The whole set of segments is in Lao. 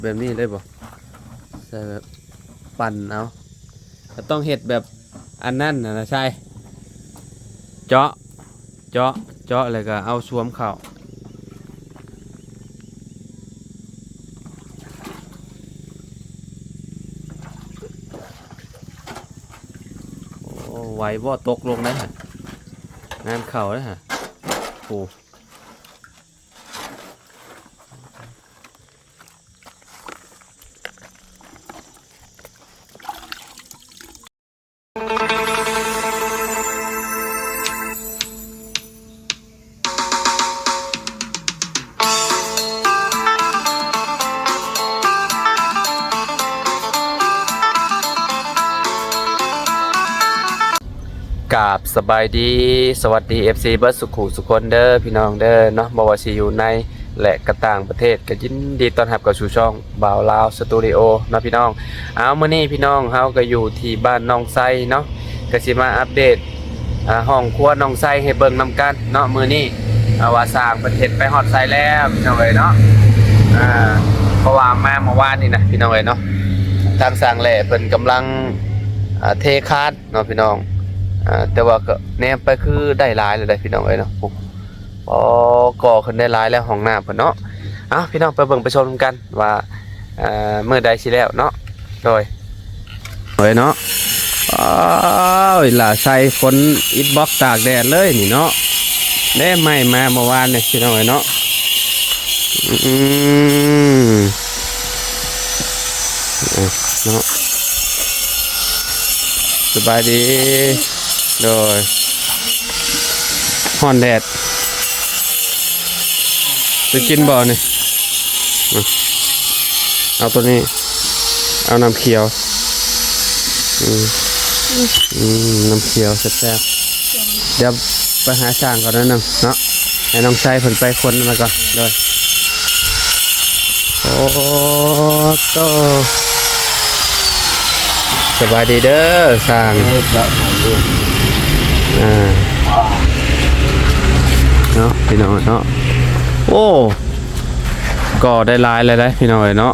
ແບບນີ້ເລີຍບໍ່? ໃສ່ແບບປັ່ນເອົາ ກໍຕ້ອງເຮັດແບບອັນນັ້ນນະ ນາຊາຍ ເຈາະ ເຈາະ ເຈາະ ແລ້ວກໍເອົາຊວມເຂົ້າ. ໂອ້ ໄຫວບໍ່? ຕົກລົງໄດ້ຫັ້ນ ງານເຂົ້າເດ້ຫັ້ນ ໂອ້. ກາບສະບາຍດີ ສະຫວັດດີ ເອັຟຊີ ເບິດສຸຂູສຸຄົນເດີ ພີ່ນ້ອງເດີເນາະ ບໍ່ວ່າຊິຢູ່ໃນ ແລະ ກະຕ່າງປະເທດ ກໍຍິນດີຕ້ອນຮັບເຂົ້າສູ່ຊ່ອງບ່າວລາວສະຕູດິໂອເນາະ ພີ່ນ້ອງ. ເອົາ ມື້ນີ້ພີ່ນ້ອງເຮົາກໍຢູ່ທີ່ບ້ານໜອງໄຊເນາະ ກໍຊິມາອັບເດດ ອ່າ ຫ້ອງຄົວໜອງໄຊໃຫ້ເບິ່ງນຳກັນເນາະ ມື້ນີ້ ອ່າ ວ່າຊ່າງເພິ່ນເຮັດໄປຮອດໃສແລ້ວ ພີ່ນ້ອງເອີຍເນາະ. ອ່າ ເພາະວ່າມາເມື່ອວານນີ້ນະ ພີ່ນ້ອງເອີຍເນາະ ທາງຊ່າງແຫຼ້ເພິ່ນກຳລັງ ອ່າ ເທຄານ ເນາະ ພີ່ນ້ອງ. ອ່າ ແຕ່ວ່າກໍແນມໄປຄືໄດ້ຫຼາຍແລ້ວເດ້ ພີ່ນ້ອງເອີຍເນາະ. ໂອ້ ກໍຂຶ້ນໄດ້ຫຼາຍແລ້ວ ຫ້ອງນ້ຳເພິ່ນເນາະ. ເອົ້າ ພີ່ນ້ອງ ໄປເບິ່ງໄປຊົມນຳກັນວ່າ ເອີ ມື້ໃດຊິແລ້ວເນາະ. ໂດຍ ໂດຍເນາະ. ອ້າວ ອີ່ຫຼ້າໃສ່ຄົນອິດບລັອກຕາກແດດເລີຍນີ້ເນາະ ແນມໃໝ່ມາເມື່ອວານນີ້ ພີ່ນ້ອງເອີຍເນາະ. ອືມ ເນາະ ສະບາຍດີ. ໂດຍ ຮ້ອນແດດ ຈະກິນບໍ່ນີ້? ເອົາໂຕນີ້ ເອົານ້ຳຂຽວ. ອືມ ອືມ ນ້ຳຂຽວແຊບໆ. ດຽວໄປຫາຊ່າງກ່ອນໜ້ອຍໜຶ່ງເນາະ ໃຫ້ນ້ອງໄຊເພິ່ນໄປຄົນນັ້ນກ່ອນ. ໂດຍ ໂອ້ໂຕ ສະບາຍດີເດີຊ່າງ. ເອີ ສະບາຍດີ. ອ່າ ເນາະ ພີ່ນ້ອງເນາະ. ໂອ້ ກໍໄດ້ຫຼາຍແລ້ວເດ້ ພີ່ນ້ອງເອີຍເນາະ.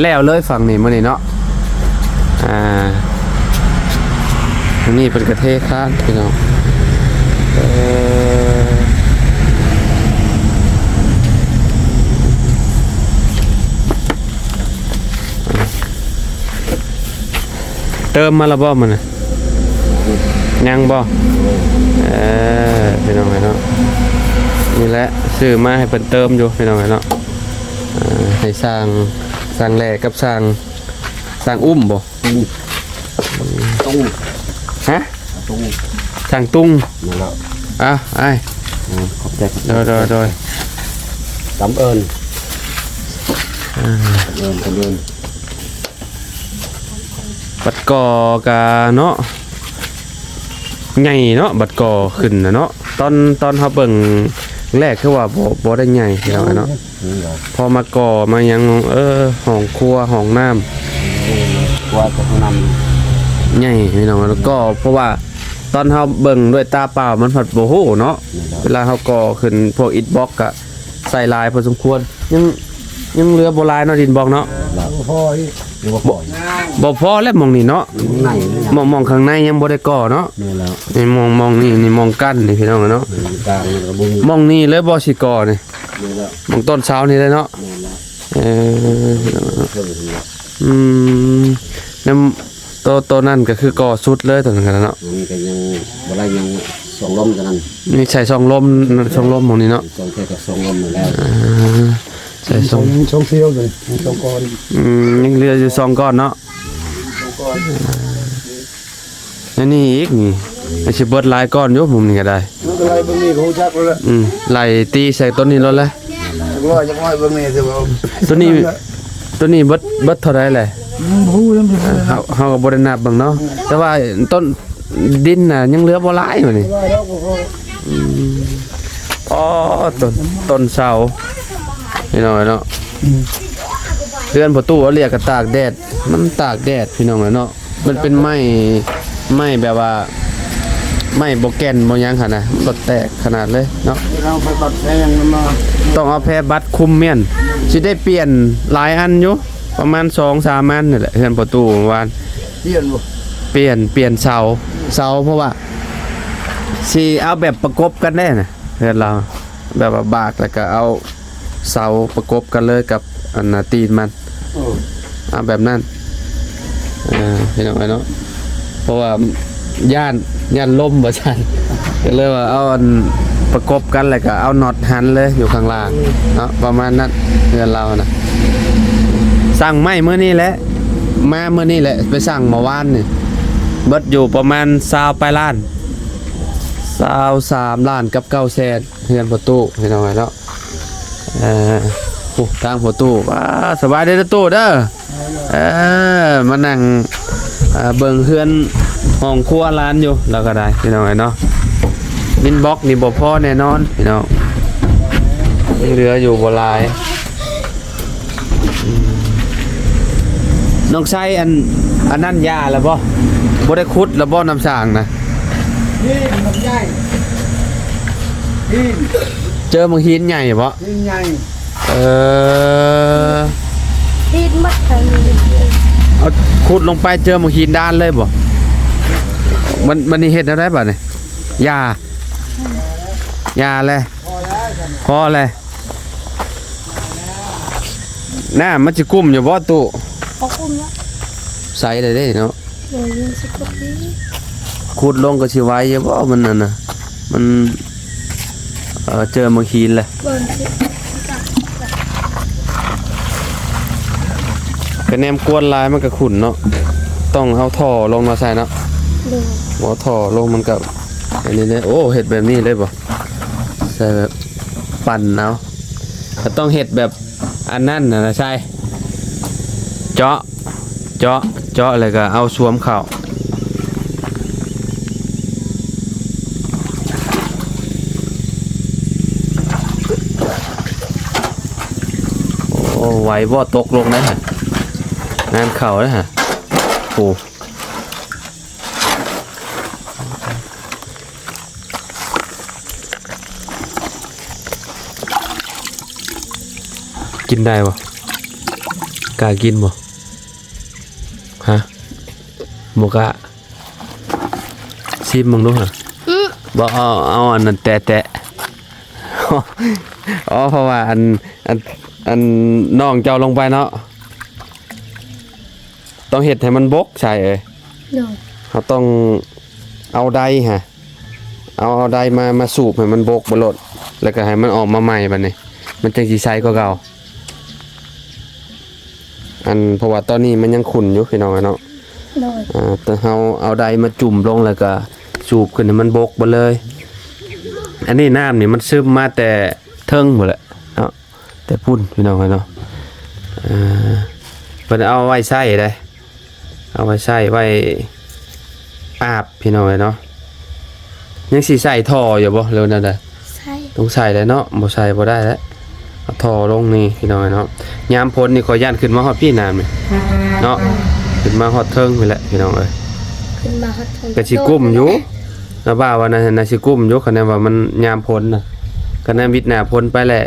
ແລ້ວເລີຍຝັ່ງນີ້ມື້ນີ້ເນາະ. ອ່າ ທາງນີ້ເພິ່ນກະເທຄານ ພີ່ນ້ອງ. ເອີ ເຕີມມາແລ້ວບໍ່ມື້ນີ້? ຍັງບໍ່? ເອີ ພີ່ນ້ອງເອີຍເນາະ. ນີ້ແຫຼະ ຊື້ມາໃຫ້ເພິ່ນເຕີມຢູ່ ພີ່ນ້ອງເອີຍເນາະ. ເອີ ໃຫ້ຊ່າງ ຊ່າງແຫຼ້ກັບຊ່າງ ຊ່າງອຸ້ມບໍ່? ຕຸ້ງ ຕຸ້ງ ຮະ? ຕຸ້ງ ຊ່າງຕຸ້ງ. ນັ້ນແຫຼະ ອ່ະ ອ້າຍ ອືມ ຂອບໃຈ ຂອບໃຈ. ໂດຍ ໂດຍ ໂດຍ ກຳເອີນ ອ່າ ກຳເອີນ ກຳເອີນ. ບັດກໍ່ກະເນາະ ໃຫຍ່ເນາະ ບັດກໍ່ຂຶ້ນນະເນາະ. ຕອນ ຕອນເຮົາເບິ່ງແລກຄືວ່າບໍ່ ບໍ່ໄດ້ໃຫຍ່ ພີ່ນ້ອງເນາະ. ພໍມາກໍ່ມາຫຍັງ ເອີ ຫ້ອງຄົວຫ້ອງນ້ຳ ໃຫຍ່ພີ່ນ້ອງ. ກໍເພາະວ່າຕອນເຮົາເບິ່ງດ້ວຍຕາເປົ່າມັນພັດບໍ່ຮູ້ເນາະ. ເວລາເຮົາກໍ່ຂຶ້ນພວກອິດບລັອກກະໃສ່ຫຼາຍພໍສົມຄວນ. ຍັງ ຍັງເຫຼືອບໍ່ຫຼາຍເນາະ ດິນບລັອກເນາະ. ບໍ່ພໍອີກ ບໍ່ພໍ ບໍ່ພໍແລ້ວໝ່ອງນີ້ເນາະ. ໝ່ອງ ໝ່ອງຂ້າງໃນຍັງບໍ່ໄດ້ກໍ່ເນາະ. ນີ້ໝ່ອງ ໝ່ອງນີ້ ນີ້ໝ່ອງກັ້ນນີ້ ພີ່ນ້ອງເນາະ. ໝ່ອງນີ້ເລີຍບໍ່ຊິກໍ່ນີ້. ແມ່ນແລ້ວ ໝ່ອງຕົ້ນເສົານີ້ແຫຼະເນາະ. ແມ່ນແລ້ວ ເອີ ເອີ ອືມ ແລ້ວໂຕ ໂຕນັ້ນກໍຄືກໍ່ສຸດເລີຍ ໂຕນັ້ນກໍເນາະ. ອັນນີ້ກໍຍັງບໍ່ໄດ້ ຍັງຊ່ອງລົມເທົ່ານັ້ນ. ນີ້ໃສ່ຊ່ອງລົມ ຊ່ອງລົມໝ່ອງນີ້ເນາະ. ຊ່ອງແທ້ກໍຊ່ອງລົມນັ້ນແຫຼະ. ອ່າ ໃສ່ຊ່ອງ ຊ່ອງສ່ຽວເລີຍ ຊ່ອງກ້ອນ. ອືມ ຍັງເຫຼືອຢູ່ຊ່ອງກ້ອນເນາະ. ຊ່ອງກ້ອນ ອັນນີ້ອີກນີ້ ມັນຊິເບິດຫຼາຍກ້ອນຢູ່ ມຸມນີ້ກໍໄດ້. ມັນກໍໄລ່ເບິ່ງນີ້ກໍຮູ້ຈັກແລ້ວແຫຼະ. ອືມ ໄລ່ຕີໃສ່ຕົ້ນນີ້ໂລດແຫຼະ. ຈັກຮ້ອຍ ຈັກຮ້ອຍເບິ່ງນີ້ ຖືວ່າ ໂຕນີ້ ໂຕນີ້ເບິດ ເບິດເທົ່າໃດແຫຼະ? ອືມ ບໍ່ຮູ້ນຳ. ເອີ ເຮົາ ເຮົາກໍບໍ່ໄດ້ນັບເບິ່ງເນາະ. ແຕ່ວ່າຕົ້ນດິນນະຍັງເຫຼືອບໍ່ຫຼາຍບັດນີ້. ບໍ່ຫຼາຍດອກ ບໍ່ພໍ. ອືມ ອໍ ຕົ້ນ ຕົ້ນເສົາ ພີ່ນ້ອງເນາະ. ອືມ ເຮືອນພໍ່ຕູ້ເອົາເລຍກະຕາກແດດ ມັນຕາກແດດ ພີ່ນ້ອງເນາະ. ມັນເປັນໄມ້ ໄມ້ແບບວ່າ ໄມ້ບໍ່ແກ່ນບໍ່ຫຍັງຫັ້ນນະ ມັນບໍ່ແຕກຂະໜາດເລີຍເນາະ. ເຮົາໄປບັດແພຫຍັງມາ ຕ້ອງເອົາແພບັດຄຸມແມ່ນ. ຊິໄດ້ປ່ຽນຫຼາຍອັນຢູ່ ປະມານສອງສາມອັນນີ້ແຫຼະ ເຮືອນພໍ່ຕູ້ເມື່ອວານ. ປ່ຽນບໍ່? ປ່ຽນ ປ່ຽນເສົາ ເສົາ ເພາະວ່າຊິເອົາແບບປະກົບກັນແດ່ນະ ເຮືອນລາວ ແບບວ່າບາກ ແລ້ວກໍເອົາເສົາປະກົບກັນເລີຍກັບອັນນ່າຕີນມັນ. ເອີ ເອົາແບບນັ້ນ ເອີ ພີ່ນ້ອງເອີຍເນາະ ເພາະວ່າຢ້ານ ຢ້ານລົ້ມວ່າຊັ້ນ ກໍເລີຍວ່າເອົາອັນປະກົບກັນ ແລ້ວກໍເອົານັອດຫັນເລີຍຢູ່ຂ້າງລ່າງເນາະ ປະມານນັ້ນ ເຮືອນລາວນະ. ສັ່ງໄມ້ມື້ນີ້ແຫຼະ ມາມື້ນີ້ແຫຼະ ໄປສັ່ງເມື່ອວານນີ້ ເບິດຢູ່ປະມານຊາວປາຍລ້ານ ຊາວສາມລ້ານກັບເກົ້າແສນ ເຮືອນພໍ່ຕູ້ ພີ່ນ້ອງເອີຍເນາະ. ເອີ ໂອ້ ທາງພໍ່ຕູ້ ວ້າ ສະບາຍດີເດີຕູ້ເດີ. ເອີ ມານັ່ງ ເອີ ເບິ່ງເຮືອນຫ້ອງຄົວຫຼານຢູ່ ລາວກໍໄດ້ ພີ່ນ້ອງເອີຍເນາະ. ມິນບັອກນີ້ບໍ່ພໍແນ່ນອນ ພີ່ນ້ອງ ຍັງເຫຼືອຢູ່ບໍ່ຫຼາຍ. ອືມ ນ້ອງໄຊ ອັນ ອັນນັ້ນຫຍ້າແລ້ວບໍ່? ບໍ່ໄດ້ຂຸດແລ້ວບໍ່ ນ້ຳສ້າງນະ? ຫີນມັນໃຫຍ່ ຫີນ ເຈີໝາກຫີນໃຫຍ່ບໍ່? ຫີນໃຫຍ່ ເອີ ຫີນໝົດ ເອົາຂຸດລົງໄປເຈີໝາກຫີນດ້ານເລີຍບໍ່? ມັນ ມັນນີ້ເຮັດແນວໃດບາດນີ້? ຢ່າ ຢ່າແຫຼະ ພໍແຫຼະ ພໍແຫຼະ. ນ້ຳມັນຊິກຸ້ມຢູ່ບໍ່ຕູ້? ບໍ່ກຸ້ມແລ້ວ ໃສແລ້ວເດ້ເນາະ. ໂດຍ ມັນຊິກຸ້ມ ຂຸດລົງກໍຊິໄຫວຢູ່ບໍ່? ມັນນັ້ນນະ ມັນ ເອີ ເຈີໝາກຫີນແຫຼະ. ເບິ່ງຊິ ກະແນມກວນຫຼາຍມັນກະຂຸ້ນເນາະ ຕ້ອງເອົາທໍ່ລົງມາໃສ່ເນາະ. ໂດຍ ບໍ່ທໍ່ລົງມັນກະ ອັນນີ້ເດ້. ໂອ້ ເຮັດແບບນີ້ເລີຍບໍ່? ໃສ່ແບບປັ່ນເອົາ ກໍຕ້ອງເຮັດແບບອັນນັ້ນນະ ໃສ່ ເຈາະ ເຈາະ ເຈາະ ແລ້ວກໍເອົາຊວມເຂົ້າ. ໂອ້ ໄຫວບໍ່? ຕົກລົງໄດ້ຫັ້ນ ງານເຂົ້າໄດ້ຫັ້ນ. ໂອ້ ກິນໄດ້ບໍ່? ກ້າກິນບໍ່? ຮະ? ບໍ່ກ້າ? ຊີມເບິ່ງດູຫະ. ອືມ ບໍ່ ເອົາ ເອົາອັນນັ້ນແຕະໆ. ອໍ ເພາະວ່າອັນ ອັນ ອັນນ້ອງເຈົ້າລົງໄປເນາະ ຕ້ອງເຮັດໃຫ້ມັນບົກ ໃສ່ເອີຍ. ໂດຍ ເຮົາຕ້ອງເອົາໄດຫະ ເອົາ ເອົາໄດມາ ມາສູບໃຫ້ມັນບົກໄປໂລດ ແລ້ວກໍໃຫ້ມັນອອກມາໃໝ່ ບາດນີ້ມັນຈັ່ງຊິໃສກວ່າເກົ່າ. ອັນ ເພາະວ່າຕອນນີ້ມັນຍັງຂຸ້ນຢູ່ ພີ່ນ້ອງເອີຍເນາະ. ໂດຍ ອ່າ ແຕ່ເຮົາເອົາໄດມາຈຸ່ມລົງ ແລ້ວກໍສູບຂຶ້ນໃຫ້ມັນບົກເບິດເລີຍ. ອັນນີ້ນ້ຳນີ້ມັນຊຶມມາແຕ່ເທິງພຸ້ນແຫຼະເນາະ ແຕ່ພຸ້ນ ພີ່ນ້ອງເອີຍເນາະ. ເອີ ເພິ່ນເອົາໄວ້ໃຊ້ເດ້ ເອົາໄວ້ໃຊ້ ໄວ້ອາບ ພີ່ນ້ອງເອີຍເນາະ. ຍັງຊິໃສ່ທໍ່ຢູ່ບໍ່ ຫຼືແນວໃດ? ໃສ່ ຕ້ອງໃສ່ແຫຼະເນາະ ບໍ່ໃສ່ບໍ່ໄດ້ແຫຼະ. ເອົາທໍ່ລົງນີ້ ພີ່ນ້ອງເອີຍເນາະ. ຍາມຝົນນີ້ຂ້ອຍຢ້ານຂຶ້ນມາຮອດພີ້ນ້ຳນີ້ເນາະ ຂຶ້ນມາຮອດເທິງພີ້ແຫຼະ ພີ່ນ້ອງເອີຍ. ຂຶ້ນມາຮອດເທິງ ກະຊິກຸ້ມຢູ່ ນະບ່າວວ່ານະ ໜ້າຊິກຸ້ມຢູ່ ຄັນແມ່ນວ່າມັນຍາມຝົນນະ. ຄັນແມ່ນວິດໜ້າຝົນໄປແຫຼະ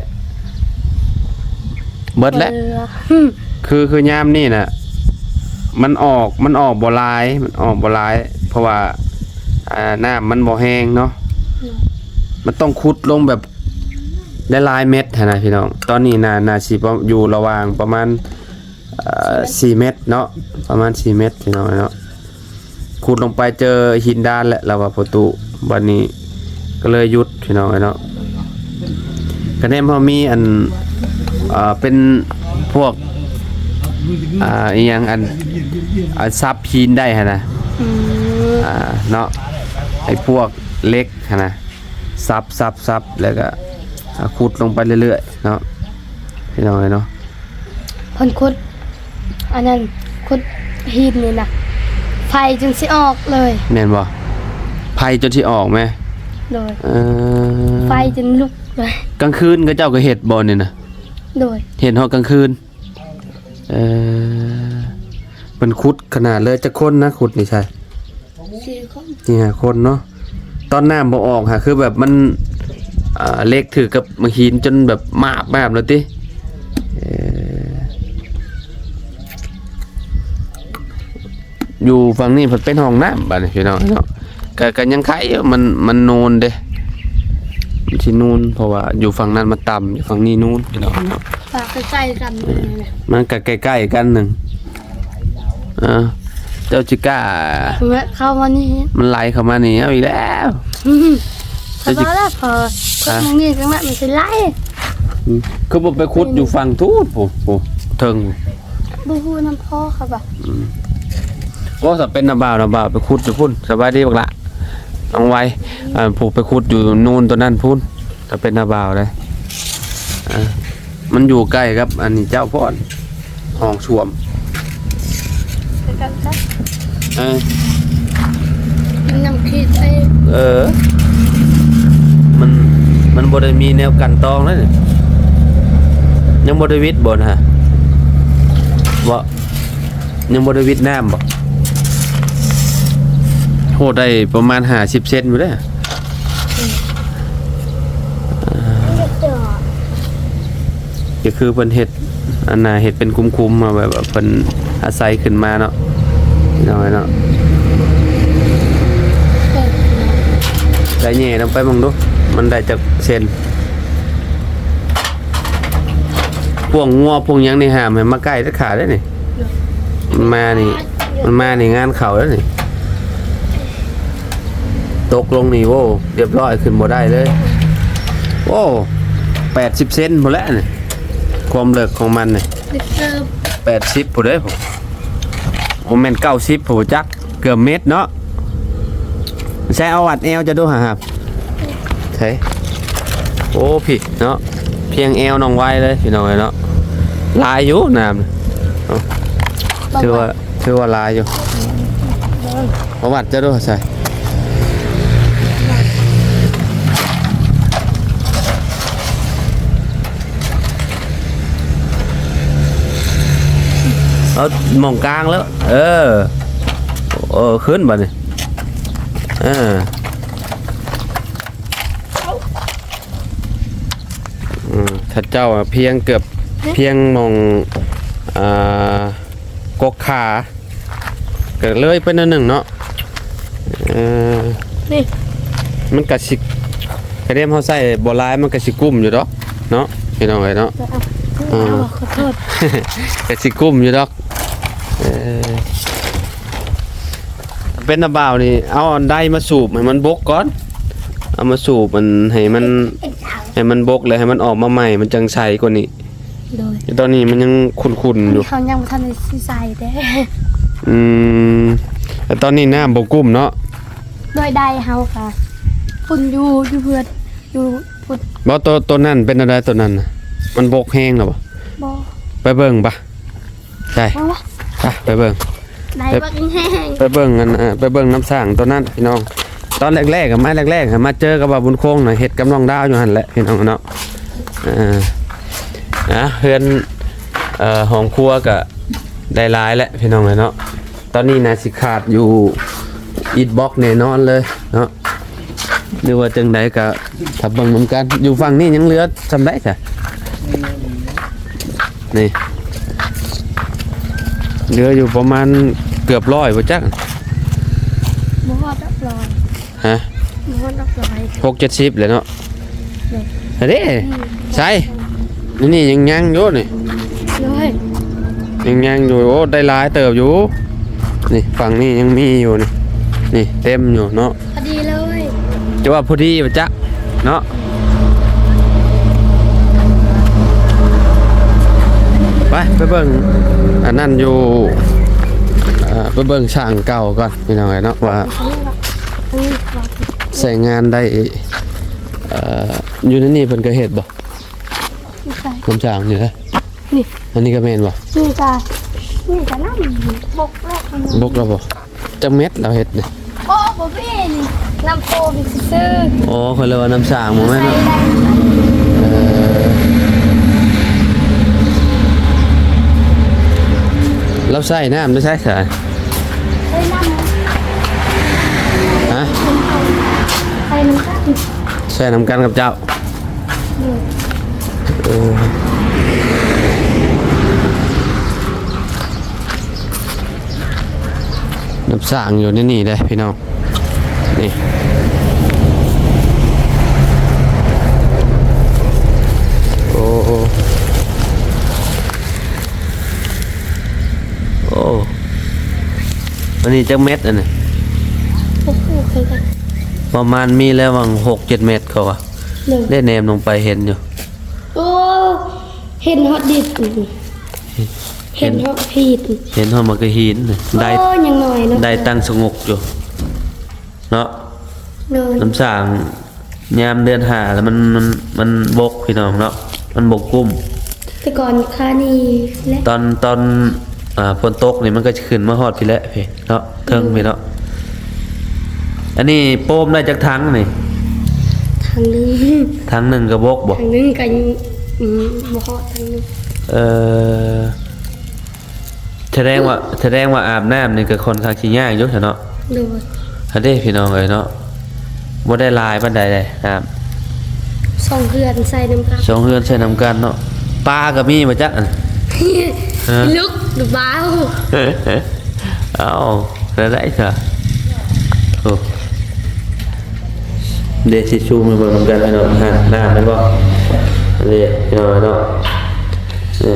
ເບິດແຫຼະ. ເອີ ຄື ຄືຍາມນີ້ນະ ມັນອອກ ມັນອອກບໍ່ຫຼາຍ ມັນອອກບໍ່ຫຼາຍ ເພາະວ່າ ອ່າ ນ້ຳມັນບໍ່ແຮງເນາະ. ອືມ ມັນຕ້ອງຂຸດລົງແບບຫຼາຍໆເມັດຫັ້ນນະ ພີ່ນ້ອງ. ຕອນນີ້ໜ້າ ໜ້າຊິປະ ຢູ່ລະຫວ່າງປະມານ ເອີ ສີ່ເມັດເນາະ ປະມານສີ່ເມັດ ພີ່ນ້ອງເນາະ. ຂຸດລົງໄປເຈີຫີນດ້ານແຫຼະ ລາວວ່າພໍ່ຕູ້ ບັດນີ້ກໍເລີຍຢຸດ ພີ່ນ້ອງເອີຍເນາະ. ກະແນມເຮົາມີອັນ ເອີ ເປັນພວກ ອ່າ ອີ່ຫຍັງ ອັນ ອັນສັບຫີນໄດ້ຫັ້ນນະ. ອືມ ອ່າ ເນາະ ໄອ້ພວກເຫຼັກຫັ້ນນະ ສັບ ສັບ ສັບ ແລ້ວກະ ອ່າ ຂຸດລົງໄປເລື້ອຍໆເນາະ ພີ່ນ້ອງເອີຍເນາະ. ເພິ່ນຂຸດ ອັນນັ້ນ ຂຸດຫີນນີ້ນະ ໄຟຈົນຊິອອກເລີຍ. ແມ່ນບໍ່? ໄຟຈົນຊິອອກແມ? ໂດຍ ເອີ ໄຟຈົນລຸກເລີຍ. ກາງຄືນເຂົາເຈົ້າກໍເຮັດບໍ່ນີ້ນະ? ໂດຍ ເຮັດຮອດກາງຄືນ. ເອີ ເພິ່ນຂຸດຂະໜາດເລີຍ. ຈັກຄົນນະຂຸດນີ້ຊະ? ສີ່ຄົນ ສີ່ຫ້າຄົນເນາະ. ຕອນນ້ຳບໍ່ອອກຫາ ຄືແບບມັນ ເອີ ເຫຼັກຖືກກັບໝາກຫີນຈົນແບບມາບໆແລ້ວຕິ? ເອີ ຢູ່ຝັ່ງນີ້ເພິ່ນເປັນຫ້ອງນ້ຳບາດນີ້ພີ່ນ້ອງເນາະ. ກະ ກະຍັງໄຄຢູ່ ມັນ ມັນນູນເດ້ ມັນຊິນູນ ເພາະວ່າຢູ່ຝັ່ງນັ້ນມັນຕ່ຳ ຢູ່ຝັ່ງນີ້ນູນພີ່ນ້ອງເນາະ. ປາກໃກ້ໆກັນນີ້ນະ ມັນກະໃກ້ໆກັນໜຶ່ງ. ເອີ ເຈົ້າຊິກ້າ ເຂົ້າມານີ້ ມັນໄຫຼເຂົ້າມານີ້ເອົາອີກແລ້ວ. ອືມ ເຈົ້າຊິ ແຕ່ວ່າລະພໍ ຮະ ຄົນນີ້ຈັ່ງນັ້ນມັນຊິໄຫຼ. ອືມ ຄືບໍ່ໄປຂຸດຢູ່ຝັ່ງພຸ້ນ ຜູ້ ຜູ້ເທິງ ບໍ່ຮູ້ນຳພໍ່ເຂົາບໍ່. ອືມ ໂອ້ ຖ້າເປັນນ້າບ່າວ ນ້າບ່າວໄປຂຸດຢູ່ພຸ້ນ. ສະບາຍດີບັກຫຼ້າ ນ້ອງໄວ ເອີ ຜູ້ໄປຂຸດຢູ່ນູນໂຕນັ້ນພຸ້ນ ຖ້າເປັນນ້າບ່າວເດ້. ເອີ ມັນຢູ່ໃກ້ກັບອັນນີ້ເຈົ້າພອນ ຫ້ອງຊວມ ຄືກັນຊະ. ເອີ ກິນນ້ຳຂີ້ໃສ່ ເອີ ມັນ ມັນບໍ່ໄດ້ມີແນວກັ່ນຕອງເດ້ນີ້. ຍັງບໍ່ໄດ້ຫວິດບໍ່ນະ ບໍ່ ຍັງບໍ່ໄດ້ຫວິດນ້ຳບໍ່? ໂອ້ ໄດ້ປະມານຫ້າສິບເຊັນພຸ້ນເດ້. ອືມ ກໍຄືເພິ່ນເຮັດ ອັນນ່າ ເຮັດເປັນຄຸ້ມໆ ມາແບບວ່າເພິ່ນອາໄສຂຶ້ນມາເນາະ ພີ່ນ້ອງເອີຍເນາະ. ໄດ້ແຫຍ່ລົງໄປເບິ່ງດູ ມັນໄດ້ຈັກເຊັນ. ພວກງົວພວກຫຍັງນີ້ຫ້າມໃຫ້ມາໃກ້ເດັດຂາດເດ້ນີ້. ມັນມານີ້ ມັນມານີ້ງານເຂົ້າເດ້ນີ້. ຕົກລົງນີ້ ໂອ້ ຮຽບຮ້ອຍ ຂຶ້ນບໍ່ໄດ້ເລີຍ. ໂອ້ ແປດສິບເຊັນພຸ້ນແຫຼະນີ້ ຄວາມເລິກຂອງມັນນີ້ ແປດສິບພຸ້ນເດ້. ໂອ້ ແມ່ນເກົ້າສິບພຸ້ນຈັກ ເກືອບເມັດເນາະ. ໃສ່ເອົາວັດແອວຈະດູຫາ ໃສ່ ໂອ້ ພີ້ເນາະ ພຽງແອວນ້ອງໄວເລີຍ ພີ່ນ້ອງເອີຍເນາະ. ຫຼາຍຢູ່ນ້ຳ ຖືວ່າ ຖືວ່າຫຼາຍຢູ່. ເອົາວັດຈະດູໃສ່ ເອົາໝ່ອງກາງແລ້ວ ເອີ ເອີ ຂຶ້ນບາດນີ້ ເອີ ອືມ ເຂົາເຈົ້າພຽງເກືອບ ພຽງໝ່ອງ ອ່າ ກົກຂາ ກໍເລີຍໄປໜ້ອຍໜຶ່ງເນາະ. ເອີ ນີ້ ມັນກະຊິ ກະດຽມເຮົາໃສ່ບໍ່ຫຼາຍ ມັນກະຊິກຸ້ມຢູ່ດອກເນາະ ພີ່ນ້ອງເອີຍເນາະ. ເອີ ຂໍໂທດ ກະຊິກຸ້ມຢູ່ດອກ. ເອີ ເປັນນ້າບ່າວນີ້ ເອົາອັນໃດມາສູບໃຫ້ມັນບົກກ່ອນ ເອົາມາສູບມັນໃຫ້ມັນ ໃຫ້ມັນບົກ ແລ້ວໃຫ້ມັນອອກມາໃໝ່ ມັນຈັ່ງໃສກວ່ານີ້. ໂດຍ ແຕ່ຕອນນີ້ມັນຍັງຂຸ່ນໆຢູ່ ເຂົາຍັງບໍ່ທັນໄດ້ຊິໃສ່ເດ້. ອືມ ແຕ່ຕອນນີ້ນ້ຳບໍ່ກຸ້ມເນາະ. ໂດຍ ໄດ້ເຮົາກະພຸ້ນຢູ່ ຢູ່ເຮືອນ ຢູ່ພຸ້ນ. ບໍ່ ໂຕ ໂຕນັ້ນເປັນແນວໃດ ໂຕນັ້ນນະ ມັນບົກແຮງແລ້ວບໍ່? ບໍ່ ໄປເບິ່ງປະ ໄປ ໄປ ໄປເບິ່ງ ໄດ້ບັກແຮງ ໄປເບິ່ງອັນ ເອີ ໄປເບິ່ງນ້ຳສ້າງໂຕນັ້ນພີ່ນ້ອງ. ຕອນແລກໆ ມາແລກໆ ມາເຈີກັບບ່າວບຸນຄົງນະ ເຮັດກັບນ້ອງດາວຢູ່ຫັ້ນແຫຼະພີ່ນ້ອງເນາະ. ເອີ ອ່າ ເຮືອນ ເອີ ຫ້ອງຄົວກະໄດ້ຫຼາຍແຫຼະພີ່ນ້ອງເອີຍເນາະ. ຕອນນີ້ໜ້າຊິຂາດຢູ່ອິດບລັອກແນ່ນອນເລີຍເນາະ ຫຼືວ່າຈັ່ງໃດກະຖ້າເບິ່ງນຳກັນ. ຢູ່ຝັ່ງນີ້ຍັງເຫຼືອສ່ຳໃດຊະ? ນີ້ ເຫຼືອຢູ່ປະມານເກືອບຮ້ອຍບໍ່ຈັກ ບໍ່ຮອດດອກຮ້ອຍ. ຮະ? ບໍ່ຮອດດອກຮ້ອຍ ຫົກເຈັດສິບແຫຼະເນາະ. ໂດຍ ອັນນີ້ ອືມ ໃສ່ ນີ້ຍັງຍັງຢູ່ນີ້ ໂດຍ ຍັງຍັງຢູ່. ໂອ້ ໄດ້ຫຼາຍເຕີບຢູ່ນີ້ ຝັ່ງນີ້ຍັງມີຢູ່ນີ້ ນີ້ເຕັມຢູ່ເນາະ ພໍດີເລີຍ. ຈະວ່າພໍດີບໍ່ຈັກເນາະ. ໄປ ໄປເບິ່ງອັນນັ້ນຢູ່ ເອີ ໄປເບິ່ງຊ່າງເກົ່າກ່ອນ ພີ່ນ້ອງເອີຍເນາະ ວ່າ ອັນນີ້ ໃຊ້ງານໄດ້ ເອີ ຢູ່ໃນນີ້ເພິ່ນກໍເຮັດບໍ່? ໃສ່ ນ້ຳສ້າງນີ້ນະ ນີ້ ອັນນີ້ກໍແມ່ນບໍ່? ນີ້ກະ ນີ້ກະນ້ຳບົກແລ້ວ ບົກແລ້ວບໍ່? ຈັກແມັດລາວເຮັດນີ້? ບໍ່ ບໍ່ແມ່ນ ນ້ຳໂພນຊື່ໆ. ອໍ ເຂົາເອີ້ນວ່ານ້ຳສ້າງບໍ່ແມ່ນເນາະ. ເອີ ລາວໃຊ້ນ້ຳໄດ້ໃຊ້ສາຍ ໃຊ້ນ້ຳ ຮະ? ໃສ່ນ້ຳ ໃຊ້ນຳກັນກັບເຈົ້າ. ເອີ ເອີ. ສ້າງຢູ່ໃນນີ້ເດ້ພີ່ນ້ອງ ນີ້ ໂອ້ ໂອ້ ອັນນີ້ຈັກແມັດອັນນີ້? ໂອ້ໂຫ ຄືກັນ ປະມານມີແລ້ວຫວ່າງຫົກເຈັດແມັດເຂົາວ່າ ໂດຍ ໄດ້ແນມລົງໄປເຫັນຢູ່ ໂອ້ ເຫັນຮອດດິນ ເຫັນຮອດຫີນ ເຫັນຮອດໝາກກະຫີນ ໂອ້ ໄດ້ ຍັງນ້ອຍເນາະ ໄດ້ຕັ້ງສະຫງົກຢູ່ເນາະ ໂດຍ ນ້ຳສ້າງຍາມເດືອນຫ້າແລ້ວມັນ ມັນ ມັນບົກພີ່ນ້ອງເນາະ ມັນບໍ່ກຸ້ມ ແຕ່ກ່ອນຄ່ານີ້ແຫຼະ ຕອນ ຕອນ ອ່າ ຝົນຕົກນີ້ມັນກໍຈະຂຶ້ນມາຮອດພີ້ແຫຼະ ເນາະ ເທິງພີ້ເນາະ ອັນນີ້ໂປມໄດ້ຈັກຖັງນີ້? ຖັງໜຶ່ງ ຖັງໜຶ່ງກໍບົກບໍ່? ຖັງໜຶ່ງກໍ ອືມ ບໍ່ຮອດຖັງໜຶ່ງ ເອີ ສະແດງວ່າ ສະແດງວ່າອາບນ້ຳນີ້ກໍຄ່ອນຂ້າງຊິຍາກຢູ່ຊະເນາະ ໂດຍ ຫັ້ນເດ້ພີ່ນ້ອງເອີຍເນາະ ບໍ່ໄດ້ຫຼາຍປານໃດເດ້ນ້ຳ ສອງເຮືອນໃສ່ນຳກັນ ສອງເຮືອນໃສ່ນຳກັນເນາະ ປາກໍມີບໍ່ຈັກ ຮະ ລຸກ ບໍ່ ເອົ້າ ແນວໃດຊະ ໂອ້ ເດຊິຊູມໃຫ້ເບິ່ງນຳກັນເນາະ ຮະ ນ້ຳແມ່ນບໍ່ ເດ ພີ່ນ້ອງເນາະ ເອີ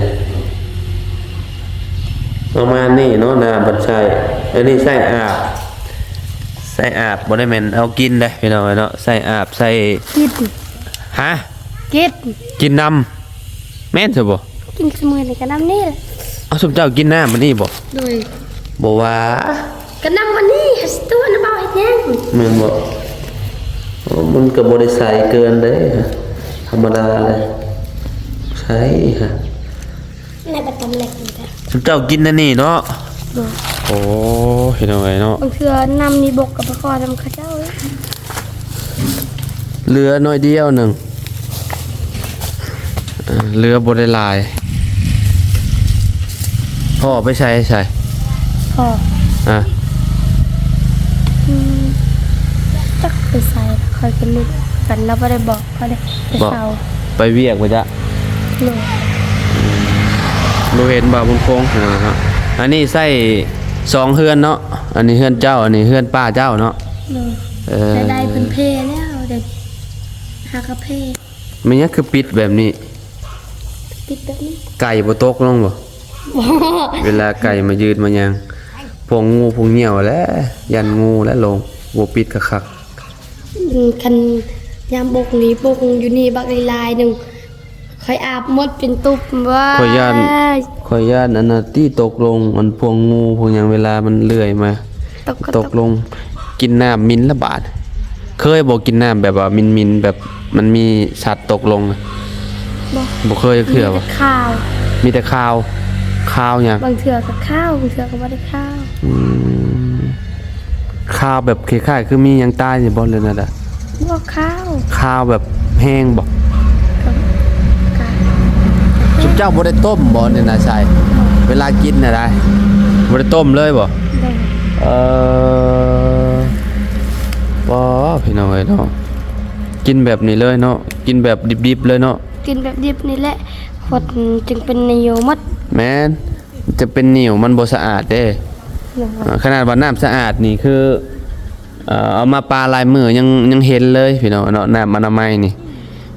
ປະມານນີ້ເນາະ ນ້ຳເພິ່ນໃຊ້ ອັນນີ້ໃຊ້ອາບ ໃຊ້ອາບ ບໍ່ໄດ້ແມ່ນເອົາກິນເດ້ພີ່ນ້ອງເນາະ ໃຊ້ອາບ ໃຊ້ ກິນ ຮະ ກິນ ກິນນຳ ແມ່ນຊະບໍ່? ກິນຊຸມື້ນີ້ກໍນຳນີ້ແຫຼະ ເອົ້າ ຊຸມເຈົ້າກິນນ້ຳອັນນີ້ບໍ່? ໂດຍ ບໍ່ວ່າ ກໍນຳອັນນີ້ ຫາຊິຕົວະນຳເບົາເຮັດຫຍັງ? ແມ່ນບໍ່? ໂອ້ ມັນກໍບໍ່ໄດ້ໃສເກີນເດ້ ທຳມະດາເລີຍ ໃສ ໃນບັດຕຳແຫຼກນີ້ແຫຼະ ເຈົ້າກິນອັນນີ້ເນາະ ໂດຍ ໂອ້ ພີ່ນ້ອງເອີຍເນາະ ບາງເທື່ອນ້ຳນີ້ບົກກໍໄປຂໍນຳເຂົາເຈົ້າ ເຫຼືອໜ້ອຍດຽວໜຶ່ງ ເຫຼືອບໍ່ໄດ້ຫຼາຍ ພໍ່ເອົາໄປໃສ່ໃສ? ພໍ່ ອາ ອືມ ຈັກໄປໃສ ຂ້ອຍກໍລືມກັນ ລາວບໍ່ໄດ້ບອກຂ້ອຍເດ້ ໄປເຊົາ ໄປວຽກບໍ່ຈະ? ໂດຍ ບໍ່ເຫັນບ່າວບຸນຄົງເນາະ ອັນນີ້ໃຊ້ສອງເຮືອນເນາະ ອັນນີ້ເຮືອນເຈົ້າ ອັນນີ້ເຮືອນປ້າເຈົ້າເນາະ ໂດຍ ເອີ ລາຍໄດ້ເພິ່ນເພແລ້ວ ດຽວນີ້ຫາກະເພ ແມ່ນຫຍັງຄືປິດແບບນີ້? ປິດແບບນີ້ ໄກ່ບໍ່ຕົກລົງບໍ່? ບໍ່ ເວລາໄກ່ມາຢືນມາຫຍັງ ພວກງູພວກຫຍ້ຽວແຫຼະ ຢ້ານງູແຫຼະລົງ ບໍ່ປິດຄັກໆ ອືມ ຄັນຍາມບົກນີ້ ບົກຢູ່ນີ້ບັກຫຼາຍໆໜຶ່ງ ຂ້ອຍອາບໝົດເປັນຕຸບ ວ້າຍ ຂ້ອຍຢ້ານ ຂ້ອຍຢ້ານອັນນັ້ນຕິຕົກລົງ ອັນພວກງູພວກຫຍັງ ເວລາມັນເລື່ອຍມາ ຕົກກໍຕົກ ຕົກລົງ ກິນນ້ຳໝິ່ນລະບາດ ເຄີຍບໍ່ກິນນ້ຳແບບວ່າໝິ່ນໆ ແບບມັນມີສັດຕົກລົງ? ບໍ່ ບໍ່ເຄີຍຈັກເທື່ອ ມີແຕ່ຄາວ ມີແຕ່ຄາວ ຄາວຫຍັງ? ບາງເທື່ອກໍຄາວ ບາງເທື່ອກໍບໍ່ໄດ້ຄາວ ອືມ ຄາວແບບຄ້າຍໆຄືມີຫຍັງຕາຍນີ້ບໍ່ ຫຼືແນວໃດ? ບໍ່ຄາວ ຄາວແບບແຮງບໍ່? ກໍ ກໍ ຊຸມເຈົ້າບໍ່ໄດ້ຕົ້ມບໍ່ນີ້ນະຊາຍ? ເວລາກິນນະໄດ ບໍ່ໄດ້ຕົ້ມເລີຍບໍ່? ໂດຍ ເອີ ປາ ພີ່ນ້ອງເອີຍເນາະ ກິນແບບນີ້ເລີຍເນາະ ກິນແບບດິບໆເລີຍເນາະ ກິນແບບດິບນີ້ແຫຼະ ຄົນຈຶ່ງເປັນໜິວໝົດ ແມ່ນ ຈະເປັນໜິວ ມັນບໍ່ສະອາດເດ້ ໂດຍ ຂະໜາດວ່ານ້ຳສະອາດນີ້ຄື ເອີ ເອົາມາປາຫຼາຍມື້ຍັງ ຍັງເຫັນເລີຍພີ່ນ້ອງເນາະ ນ້ຳອະນາໄມນີ້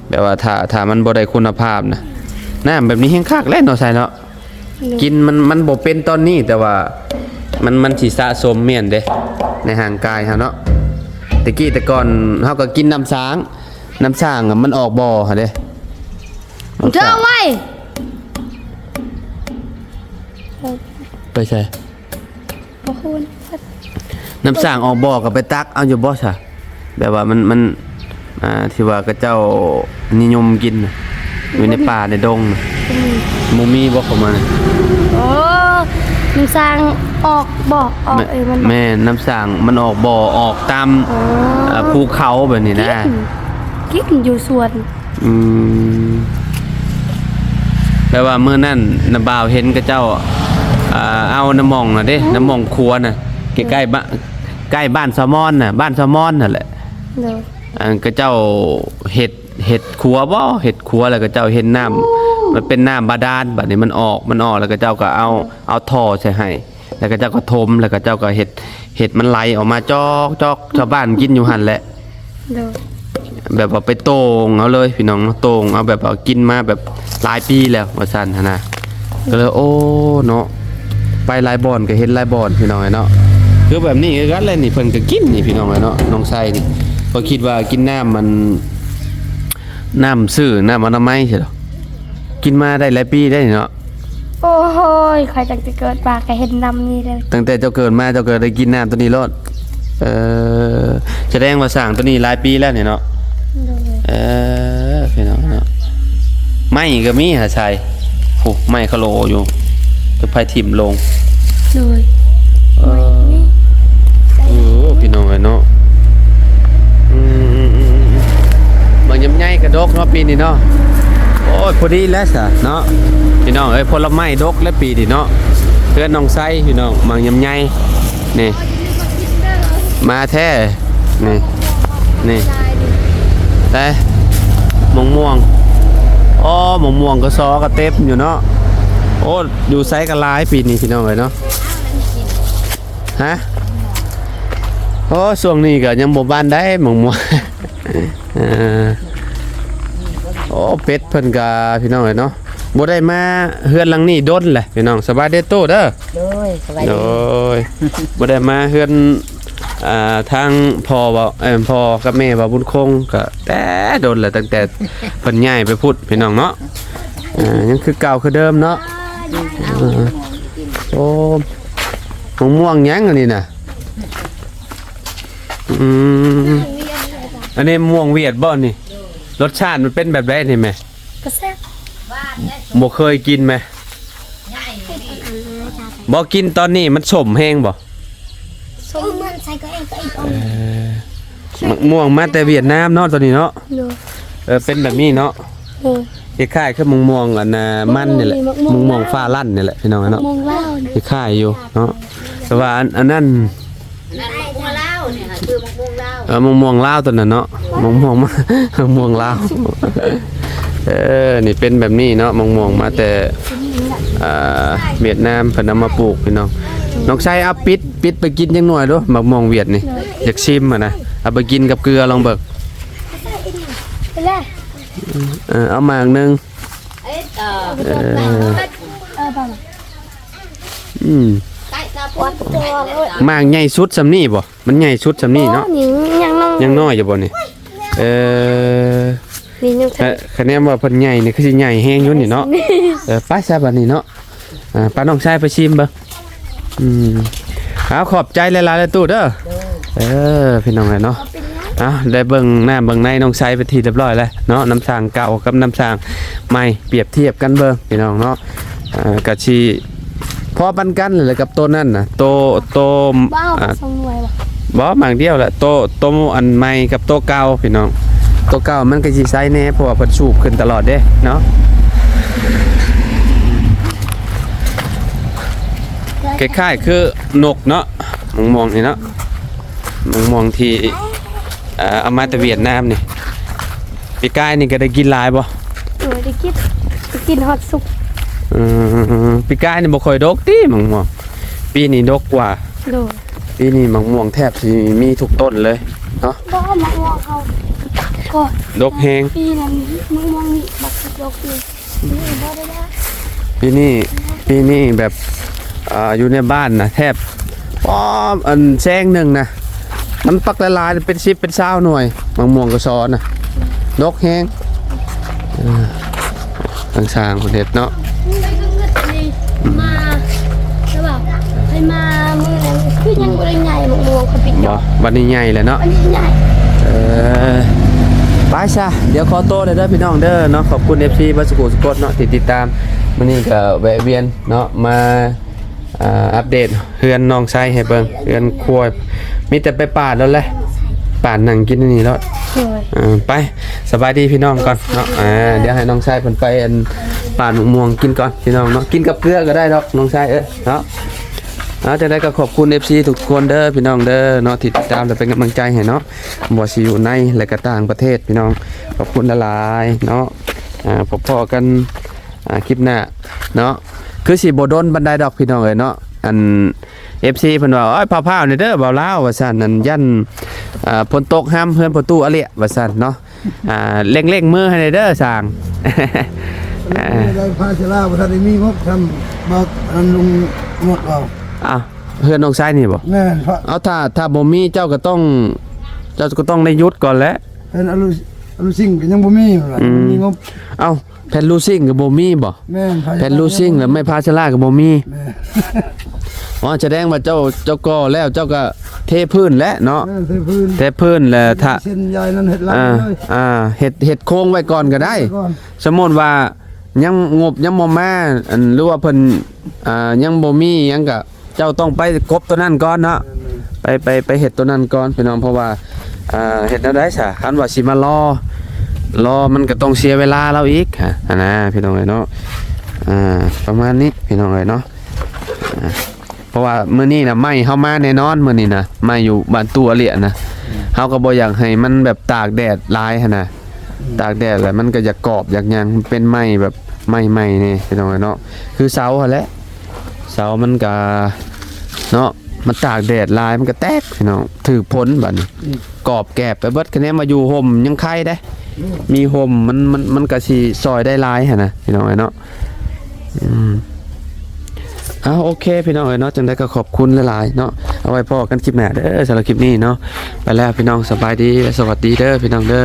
ແບບວ່າຖ້າ ຖ້າມັນບໍ່ໄດ້ຄຸນນະພາບນະ ນ້ຳແບບນີ້ແຮງຄັກແຫຼະເນາະ ຊາຍເນາະ ໂດຍ ກິນມັນ ມັນບໍ່ເປັນຕອນນີ້ ແຕ່ວ່າມັນ ມັນຊິສະສົມແມ່ນເດ້ ໃນຮ່າງກາຍເຮົາເນາະ ແຕ່ກີ້ແຕ່ກ່ອນເຮົາກໍກິນນ້ຳສ້າງ ນ້ຳສ້າງມັນອອກບໍ່ຫັ້ນເດ້ ເຈົ້າໄວ້ ໄປໃສ? ບໍ່ຮູ້ນຳ ນ້ຳສ້າງອອກບໍ່ກໍໄປຕັກເອົາຢູ່ບໍ່ຊະ? ແບບວ່າມັນ ມັນ ອ່າ ທີ່ວ່າເຂົາເຈົ້ານິຍົມກິນນະ ຢູ່ໃນປ່າໃນດົງນະ ອືມ ບໍ່ມີບໍ່ເຂົ້າມາ? ໂອ້ ນ້ຳສ້າງອອກບໍ່? ອອກ ແມ່ ເອີ ມັນ ແມ່ນ ນ້ຳສ້າງມັນອອກບໍ່ ອອກຕາມ ອໍ ເອີ ພູເຂົາແບບນີ້ນະ ກິນ ກິນຢູ່ສວນ. ອືມ ແປວ່າມື້ນັ້ນນ້າບ່າວເຫັນເຂົາເຈົ້າ ເອົານ້ຳໝອງນະເດ້ ອືມ ນ້ຳໝອງຄົວນະ ໃກ້ໆບ້ານ ໃກ້ບ້ານສາວມອນນະ ບ້ານສາວມອນຫັ້ນແຫຼະ ໂດຍ ອັນເຂົາເຈົ້າເຮັດ ເຮັດຄົວບໍ ເຮັດຄົວແລ້ວເຂົາເຈົ້າເຫັນນ້ຳ ໂອ້ ມັນເປັນນ້ຳບາດານ ບາດນີ້ມັນອອກ ມັນອອກແລ້ວເຂົາເຈົ້າກໍເອົາ ເອົາທໍ່ໃສ່ໃຫ້ ແລ້ວເຂົາເຈົ້າກໍຖົມ ແລ້ວເຂົາເຈົ້າກໍເຮັດ ເຮັດມັນໄຫຼອອກມາຈອກໆ ຊາວບ້ານກິນຢູ່ຫັ້ນແຫຼະ. ໂດຍ ແບບວ່າໄປໂຕ່ງເອົາເລີຍພີ່ນ້ອງເນາະ ໂຕ່ງເອົາ ແບບວ່າກິນມາແບບຫຼາຍປີແລ້ວວ່າຊັ້ນຫັ້ນນະ. ກໍເລີຍ ໂອ້ ເນາະ ໄປຫຼາຍບ່ອນກໍເຫັນຫຼາຍບ່ອນພີ່ນ້ອງເອີຍເນາະ. ຄືແບບນີ້ຄືກັນແຫຼະນີ້ ເພິ່ນກໍກິນນີ້ພີ່ນ້ອງເອີຍເນາະ. ນ້ອງໄຊນີ້ ເພິ່ນຄິດວ່າກິນນ້ຳມັນ ນ້ຳຊື່ ນ້ຳອະນາໄມຊີ້ດອກ ກິນມາໄດ້ຫຼາຍປີໄດ້ເນາະ. ໂອ້ຍ ຂ້ອຍຕັ້ງແຕ່ເກີດມາກໍເຫັນນ້ຳນີ້ເລີຍ. ຕັ້ງແຕ່ເຈົ້າເກີດມາ ເຈົ້າກໍໄດ້ກິນນ້ຳໂຕນີ້ໂລດ. ເອີ ສະແດງວ່າສ້າງໂຕນີ້ຫຼາຍປີແລ້ວນີ້ເນາະ. ໂດຍ ເອີ ພີ່ນ້ອງເນາະ ໄມ້ກໍມີຫາໃສ່ ໂອ້ ໄມ້ຄະໂຫຼຢູ່ ແຕ່ໃຜຖິ້ມລົງ. ໂດຍ ເອີ ໂອ້ ພີ່ນ້ອງເອີຍເນາະ. ອືມໆໆໆ ໝາກຍຳໄຍກະດົກເນາະປີນີ້ເນາະ. ໂອ້ຍ ພໍດີແລ້ວຊະເນາະ ພີ່ນ້ອງເອີຍ ຜົນລະໄມ້ດົກແລ້ວປີນີ້ເນາະ. ເຮືອນນ້ອງໄຊພີ່ນ້ອງ ໝາກຍຳໄຍນີ້ ມາແທ້ ນີ້ ນີ້ ແຕ່ໝາກມ່ວງ ອໍ ໝາກມ່ວງກະຊອກະເຕັມຢູ່ເນາະ. ໂອ້ ຢູ່ໃສກະຫຼາຍປີນີ້ພີ່ນ້ອງເອີຍເນາະ. ຮະ ໂອ້ ຊ່ວງນີ້ກໍຍັງບໍ່ບານໃດໝາກມ່ວງ. ເອີ ໂອ້ ເປັດເພິ່ນກະ ພີ່ນ້ອງເອີຍເນາະ ບໍ່ໄດ້ມາເຮືອນຫຼັງນີ້ດົນແຫຼະພີ່ນ້ອງ. ສະບາຍດີຕູ້ເດີ. ໂດຍ ສະບາຍດີ ໂດຍ ບໍ່ໄດ້ມາເຮືອນ ອ່າ ທາງພໍ່ເວົ້າ ເອີ ພໍ່ກັບແມ່ເວົ້າບຸນຄົງກະແຕ່ດົນແຫຼະ ຕັ້ງແຕ່ເພິ່ນຍ້າຍໄປພຸ້ນພີ່ນ້ອງເນາະ. ເອີ ຍັງຄືເກົ່າຄືເດີມເນາະ. ເອີ ໂອ້ ໝາກມ່ວງຫຍັງອັນນີ້ນະ? ອືມ ອັນນີ້ມ່ວງຫວຽດບໍ່ນີ້? ລົດຊາດມັນເປັນແບບໃດນີ້ແມ່? ກໍແຊບ ບໍ່ເຄີຍກິນແມ່? ບໍ່ກິນຕອນນີ້ມັນສົ້ມແຮງບໍ່? ສົ້ມ ເອີ ໝາກມ່ວງມາແຕ່ຫວຽດນາມເນາະ ໂຕນີ້ເນາະ. ໂດຍ ເອີ ເປັນແບບນີ້ເນາະ. ໂດຍ ຄ້າຍໆຄືໝາກມ່ວງອັນນ່າມັນນີ້ແຫຼະ ໝາກມ່ວງ ໝາກມ່ວງຟ້າລັ່ນນີ້ແຫຼະພີ່ນ້ອງເນາະ. ຄ້າຍໆຢູ່ເນາະ ແຕ່ວ່າອັນ ອັນນັ້ນ ນັ້ນໝາກມ່ວງລາວນີ້ຫາ ຄືໝາກມ່ວງລາວ ເອີ ໝາກມ່ວງລາວຕົວນັ້ນເນາະ ໝາກມ່ວງ ໝາກມ່ວງລາວ. ເອີ ນີ້ເປັນແບບນີ້ເນາະ ໝາກມ່ວງມາແຕ່ ອ່າ ຫວຽດນາມ ເພິ່ນເອົາມາປູກພີ່ນ້ອງ. ນ້ອງໄຊ ເອົາປິດ ປິດໄປກິນຈັກໜ່ວຍດູ ໝາກມ່ວງຫວຽດນີ້ ຢາກຊິມຫັ້ນນະ. ເອົາໄປກິນກັບເກືອລອງເບິ່ງ. ເອີ ເອົາໝາກໜຶ່ງ. ເອີ ອືມ ໝາກໃຫຍ່ສຸດສ່ຳນີ້ບໍ່? ມັນໃຫຍ່ສຸດສ່ຳນີ້ເນາະ. ໂອ້ ນີ້ຍັງນ້ອຍ ຍັງນ້ອຍຢູ່ບໍ່ນີ້? ເອີ ນີ້ຍັງ ຄະ ຄະແນນວ່າເພິ່ນໃຫຍ່ນີ້ຄືຊິໃຫຍ່ແຮງຢູ່ນີ້ເນາະ. ເອີ ໄປຊະບັດນີ້ເນາະ. ອ່າ ໄປນ້ອງຊາຍໄປຊິມເບິ່ງ. ອືມ ເອົາ ຂອບໃຈຫຼາຍໆເດີຕູ້ເດີ. ເອີ ພີ່ນ້ອງເອີຍເນາະ ເອົາ ໄດ້ເບິ່ງໜ້າເບິ່ງໃນນ້ອງຊາຍເປັນທີ່ຮຽບຮ້ອຍແລ້ວເນາະ. ນ້ຳສ້າງເກົ່າກັບນ້ຳສ້າງໃໝ່ ປຽບທຽບກັນເບິ່ງພີ່ນ້ອງເນາະ. ອ່າ ກະຊິພໍປານກັນແຫຼະກັບໂຕນັ້ນນະ ໂຕ ໂຕ ບໍ່ເອົາ ອ່າ ສອງໜ່ວຍບໍ່? ບໍ່ ໝາກດຽວແຫຼະ ໂຕ ໂຕອັນໃໝ່ກັບໂຕເກົ່າພີ່ນ້ອງ. ໂຕເກົ່າມັນກະຊິໃສແດ່ ເພາະວ່າເພິ່ນສູບຂຶ້ນຕະຫຼອດເດ້ເນາະ. ຄ້າຍໆຄືນົກເນາະ ໝາກມ່ວງນີ້ເນາະ ໝາກມ່ວງທີ່ ເອີ ເອົາມາແຕ່ຫວຽດນາມນີ້. ປີກາຍນີ້ກໍໄດ້ກິນຫຼາຍບໍ່? ໂດຍ ໄດ້ກິນ ໄດ້ກິນຮອດສຸກ. ອືມ ປີກາຍນີ້ບໍ່ຄ່ອຍດົກຕິໝາກມ່ວງ? ປີນີ້ດົກກວ່າ. ໂດຍ ປີນີ້ໝາກມ່ວງແທບຊິມີທຸກຕົ້ນເລີຍເນາະ. ບໍ່ ໝາກມ່ວງເຮົາກໍດົກແຮງ. ປີນັ້ນໝາກມ່ວງນີ້ບັກດອກນີ້ ປີນີ້ ປີນີ້ແບບ ອ່າ ຢູ່ໃນບ້ານນະ ແທບ ອໍ ອັນແຊງໜຶ່ງນະ ມັນປັກຫຼາຍໆ ເປັນສິບເປັນຊາວໜ່ວຍ ໝາກມ່ວງກະຊອນນະ ດົກແຮງ. ເອີ ທາງຊ່າງເພິ່ນເຮັດເນາະ ມາ ແຕ່ວ່າໃຫ້ມາມື້ນັ້ນຄືຍັງບໍ່ໄດ້ໃຫຍ່ ໝາກມ່ວງເຂົາປິດດອກ. ບໍ່ ບັດນີ້ໃຫຍ່ແລ້ວເນາະ ອັນນີ້ໃຫຍ່. ເອີ ໄປຊະ ດຽວຂໍໂຕແລ້ວເດີພີ່ນ້ອງເດີເນາະ. ຂອບຄຸນເອັຟຊີເບິດສຸຂູສຸຄົນເນາະທີ່ຕິດຕາມ. ມື້ນີ້ກໍແວະວຽນເນາະ ມາ ອ່າ ອັບເດດເຮືອນນ້ອງຊາຍໃຫ້ເບິ່ງ ເຮືອນຄົວ ມີແຕ່ໄປປາດໂລດແຫຼະ ປາດນັ່ງກິນຢູ່ນີ້ໂລດ. ໂດຍ ເອີ ໄປ ສະບາຍດີພີ່ນ້ອງກ່ອນເນາະ. ອ່າ ດຽວໃຫ້ນ້ອງຊາຍເພິ່ນໄປ ອັນ ປາດໝາກມ່ວງກິນກ່ອນພີ່ນ້ອງເນາະ ກິນກັບເກືອກໍໄດ້ດອກນ້ອງຊາຍເອີຍເນາະ. ເອົາ ຈັ່ງໃດກໍຂອບຄຸນເອັຟຊີທຸກຄົນເດີພີ່ນ້ອງເດີເນາະ ທີ່ຕິດຕາມ ແລະ ເປັນກຳລັງໃຈໃຫ້ເນາະ. ບໍ່ວ່າຊິຢູ່ໃນ ແລະ ກໍຕ່າງປະເທດພີ່ນ້ອງ ຂອບຄຸນຫຼາຍໆເນາະ. ອ່າ ພົບພໍ້ກັນ ອ່າ ຄລິບໜ້າເນາະ ຄືຊິບໍ່ດົນປານໃດດອກພີ່ນ້ອງເອີຍເນາະ. ອັນ ເອັຟຊີ ເພິ່ນວ່າ ໂອ້ຍ ພ້າວໆ ແດ່ເດີ ບ່າວລາວ ວ່າຊັ້ນ ອັນ ຢ້ານ ອ່າ ຝົນຕົກຫ້ຳເຮືອນພໍ່ຕູ້ອາເລະ ວ່າຊັ້ນເນາະ. ອ່າ ເລັ່ງໆ ມືໃຫ້ແດ່ເດີຊ່າງ. ເອີ ໄດ້ພາຊາລາ ບໍ່ທັນໄດ້ມີງົບ ທຳ ເວົ້າ ອັນ ລຸງໝົດເວົ້າ. ອ້າວ ເຮືອນນ້ອງຊາຍນີ້ບໍ່? ແມ່ນ. ເອົາ ຖ້າ ຖ້າບໍ່ມີ ເຈົ້າກໍຕ້ອງ ເຈົ້າກໍຕ້ອງໄດ້ຢຸດກ່ອນແຫຼະ. ເພິ່ນອາລຸ ອາລຸຊິງກໍຍັງບໍ່ມີ ເພິ່ນວ່າ ອືມ ຍັງບໍ່ມີງົບ. ເອົ້າ ແຜ່ນລູຊິງກໍບໍ່ມີບໍ່? ແມ່ນ. ແຜ່ນລູຊິງ ແລ້ວໄມ້ພາຊາລາກໍບໍ່ມີ. ແມ່ນ. ອໍ ສະແດງວ່າເຈົ້າ ເຈົ້າກໍ່ແລ້ວ ເຈົ້າກໍເທພື້ນແຫຼະເນາະ. ແມ່ນ ເທພື້ນ ເທພື້ນແລ້ວ ຖ້າ ເຊັນຢາຍນັ້ນເຮັດຫຼັງ ອ່າ ເລີຍ ອ່າ ເຮັດ ເຮັດໂຄງໄວ້ກ່ອນກໍໄດ້. ໄວ້ກ່ອນ. ສົມມຸດວ່າຍັງ ງົບຍັງບໍ່ມາ ອັນ ຫຼືວ່າເພິ່ນ ອ່າ ຍັງບໍ່ມີຫຍັງ ກໍ ເຈົ້າຕ້ອງໄປກົບໂຕນັ້ນກ່ອນເນາະ. ແມ່ນໆ. ໄປ ໄປ ໄປເຮັດໂຕນັ້ນກ່ອນພີ່ນ້ອງ ເພາະວ່າ ອ່າ ເຮັດແນວໃດຊະ ຄັນວ່າຊິມາລໍ ລໍມັນກໍຕ້ອງເສຍເວລາລາວອີກຫັ້ນນະພີ່ນ້ອງເອີຍເນາະ. ອ່າ ປະມານນີ້ພີ່ນ້ອງເອີຍເນາະ. ອ່າ ເພາະວ່າມື້ນີ້ນະ ໄມ້ເຮົາມາແນ່ນອນ ມື້ນີ້ນະ ໄມ້ຢູ່ບ້ານຕູ້ອາເລຍນະ. ອືມ. ເຮົາກໍບໍ່ຢາກໃຫ້ມັນແບບຕາກແດດຫຼາຍຫັ້ນນະ. ອືມ. ຕາກແດດແລ້ວມັນກໍຢາກກອບຢາກຫຍັງ ເປັນໄມ້ແບບໄມ້ໃໝ່ແນ່ພີ່ນ້ອງເອີຍເນາະ. ຄືເສົາຫັ້ນແຫຼະ ເສົາມັນກະເນາະ ມັນຕາກແດດຫຼາຍມັນກະແຕກພີ່ນ້ອງ ຖືກຝົນບາດນີ້. ອືມ. ກອບແກບໄປເບິດ ຄະແນນວ່າຢູ່ຮົ່ມຍັງໄຄເດ້. ອືມ. ມີຮົ່ມມັນ ມັນ ມັນກະຊິຊ່ອຍໄດ້ຫຼາຍຫັ້ນນະພີ່ນ້ອງເອີຍເນາະ. ອືມ. ເອົາ ໂອເຄພີ່ນ້ອງເອີຍເນາະ ຈັ່ງໃດກໍຂອບຄຸນຫຼາຍໆເນາະ. ເອົາໄວ້ພໍ້ກັນຄລິບໜ້າເດີ ສຳລັບຄລິບນີ້ເນາະ ໄປແລ້ວພີ່ນ້ອງ ສະບາຍດີ ແລະ ສະຫວັດດີເດີພີ່ນ້ອງເດີ.